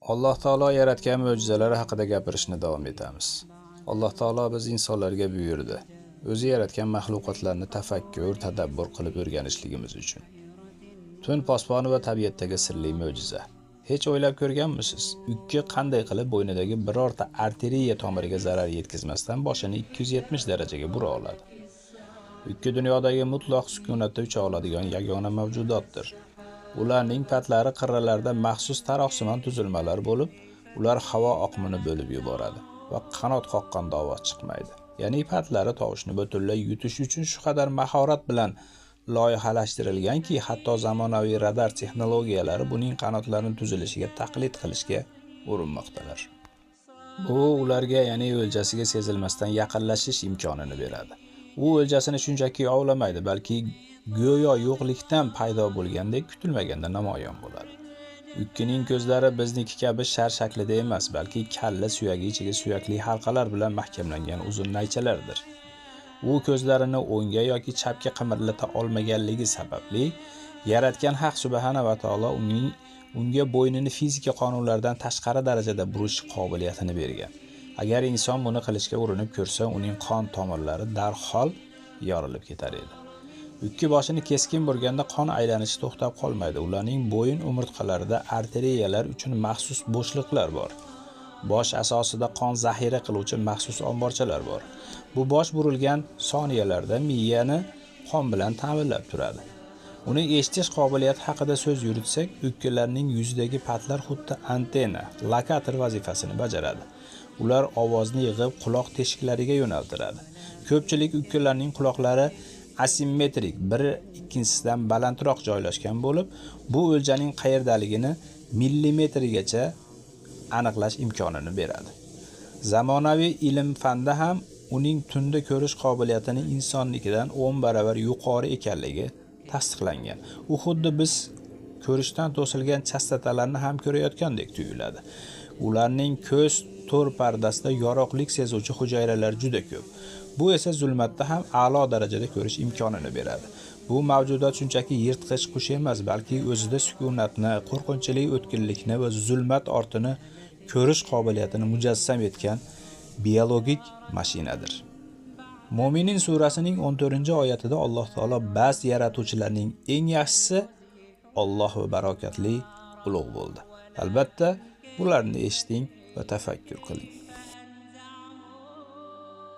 Alloh taolo yaratgan mo'jizalar haqida gapirishni davom etamiz. Alloh taolo biz insonlarga buyurdi, o'zi yaratgan maxluqotlarni tafakkur, tadabbur qilib o'rganishligimiz uchun. Tun posboni va tabiatdagi sirli mo'jiza. Hech o'ylab ko'rganmisiz? Ukki qanday qilib bo'ynidagi birorta arteriya tomiriga zarar yetkazmasdan boshini 270 darajaga bura oladi? Ukki dunyodagi mutlaq sukunatda ucha oladigan yagona mavjudotdir. Ularning patlari qirralarida maxsus taroqsimon tuzilmalar bo'lib, ular havo oqimini bo'lib yuboradi va qanot qoqqanda ovoz chiqmaydi. Ya'ni patlari tovushni butunlay yutish uchun shu qadar mahorat bilan loyihalashtirilganki, hatto zamonaviy radar texnologiyalari buning qanotlarining tuzilishiga taqlid qilishga urinmoqdalar. Bu ularga, ya'ni o'ljasiga sezilmasdan yaqinlashish imkonini beradi. U o'ljasini shunchaki ovlamaydi, balki go'yo yo'qlikdan paydo bo'lgandek kutilmaganda namoyon bo'ladi. Ukkining ko'zlari bizniki kabi shar shaklida emas, balki kalla suyagi ichiga suyakli halqalar bilan mahkamlangan uzun naychalardir. U ko'zlarini o'ngga yoki chapga qimirlata olmaganligi sababli yaratgan Haq subhanahu va taolo unga bo'ynini fizika qonunlaridan tashqari darajada burish qobiliyatini bergan. Agar inson buni qilishga urinib ko'rsa, uning qon tomirlari darhol yorilib ketar edi. Ukki boshini keskin burganda qon aylanishi to'xtab qolmaydi. Ularning bo'yin umurtqalarida arteriyalar uchun maxsus bo'shliqlar bor. Bosh asosida qon zaxira qiluvchi maxsus omborchalar bor. Bu bosh burilgan soniyalarda miyani qon bilan ta'minlab turadi. Uni eshitish qobiliyati haqida so'z yuritsak, ukkilarning yuzidagi patlar xuddi antenna, lokator vazifasini bajaradi. Ular ovozni yig'ib quloq teshiklariga yo'naltiradi. Ko'pchilik ukkilarning quloqlari asimmetrik, biri ikkinchisidan balandroq joylashgan bo'lib, bu o'ljaning qayerdaligini millimetrgacha aniqlash imkonini beradi. Zamonaviy ilm-fanda ham uning tunda ko'rish qobiliyatini insonnikidan 10 barobar yuqori ekanligi tasdiqlangan. U xuddi biz ko'rishdan to'silgan chastotalarni ham ko'rayotgandek tuyuladi. Ularning ko'z to'r pardasida yorug'lik sezuvchi hujayralar juda ko'p. Bu esa zulmatda ham a'lo darajada ko'rish imkonini beradi. Bu mavjudot shunchaki yirtqich qush emas, balki o'zida sukunatni, qo'rqinchli o'tkirlikni va zulmat ortini ko'rish qobiliyatini mujassam etgan biologik mashinadir. Mo'minin surasining 14-oyatida Alloh taolo ba'z yaratuvchilarning eng yaxshisi Alloh va barokatli ulug' bo'ldi. Albatta, bularni eshiting va tafakkur qiling.